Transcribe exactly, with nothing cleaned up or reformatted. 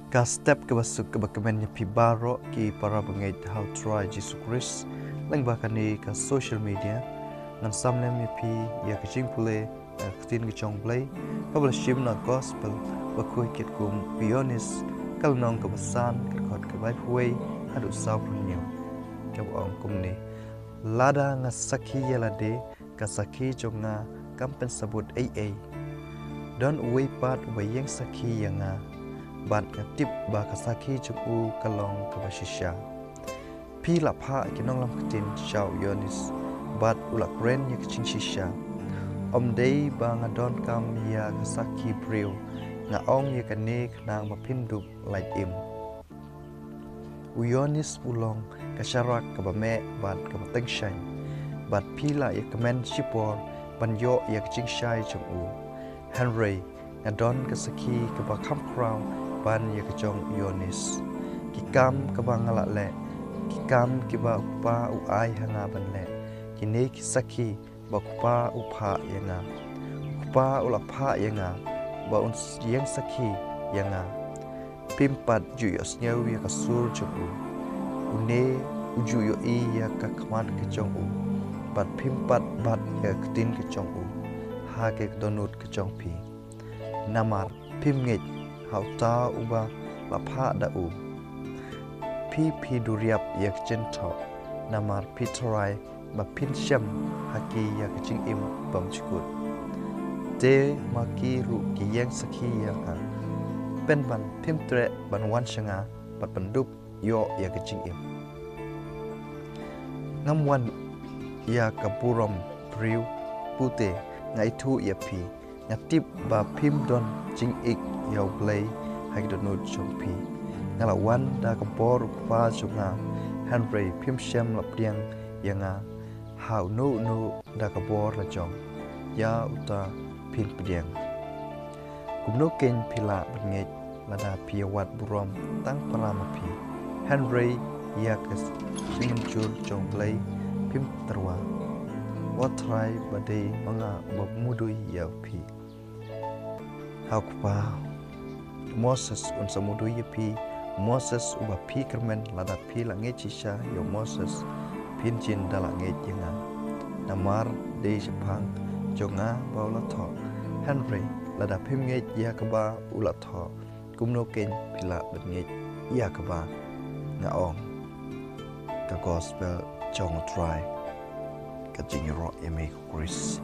Ka step kaba suk kaba kmen ïa phi baroh ki para bangeit ha u Trai Jisu Khrist lyngba kane ka social media. Ngan sam lem ïa phi ïa ka jingpule, eh, ka ktien ka jong u Blei kaba la shim na gospel bakhuid katkum u Ïoannis, ka lynnong kaba san, ka dkhot kaba phew wei haduh saw phew hynñiew, kaba ong kumne: Lada nga sakhi ïa lade, ka sakhi jong nga kam pynsabut ei ei. Don uwei pat uba ïeng sakhi ïa nga, bad nga tip ba ka sakhi jong u ka long kaba shisha. Phi la phah ki nonglam ktien sha u Ïoannis, bad u la kren ïa ka jingshisha. Ym dei ba nga donkam ïa ka sakhi briew, nga ong ïa kane khnang ba phin dup lait im. U Ïoannis u long ka sharak kaba meh bad kaba tyngshaiñ, bad phi la ïa kmen shipor ban ïoh ïa ka jingshai jong u. Hynrei nga don ka sakhi kaba kham khraw ban ïa ka jong u Ïoannis. Ki kam kaba nga la leh, ki kam kiba u Kpa u ai ha nga ban leh, kine ki sakhi ba u Kpa u phah ïa nga. U Kpa u la phah ïa nga ba un ïeng sakhi ïa nga. Phim pat ju ïohsngew ïa ka sur jong u. Une u ju ïohi ïa ka khmat ka jong u, bad phim pat bat ïa ka ktien ka jong u ha ka dohnud ka jong phi. Namar phim ngeit ha uta uba la phah da u. Phi phi duriap ïa ka jingthoh, namar phi tharai ba phin shem ha ki ïa ka jingim bymjukut. Te ma ki ruh ki ïeng sakhi ïa nga. Pynban phim treh ban wan sha nga bad pyndup ïoh ïa ka jingim. Ngam wan ïa ka burom briew pute, nga ithuh ïa phi. Nga tip ba phim don jingïeit ïa u Blei ha ki dohnud jong phi. Nga la wan da ka bor u Kpa jong nga, hynrei phim shym la pdiang ïa nga. Ha uno uno da ka bor la jong, ïa uta phin pdiang. Kumno kein phi lah ban ngeit lada phi ïa wad burom tang para ma phi, hynrei ïa ka jingmynjur jong u Blei phim tyrwa? Wat tharai ba dei ma nga uba mudui ïa phi. Ha u Kpa, u Moses un sa mudui ïa phi. U Moses uba phi kyrmen, lada phi la ngeit shisha ïa u Moses, phin jin da la ngeit ïa nga, namar dei shaphang jong nga ba u la thoh. Hynrei lada phim ngeit ïa kaba u la thoh, kumno kein phi lah ban ngeit ïa kaba nga ong? Ka gospel jong u Trai. Ka jingïaroh ïa me ko Khrist.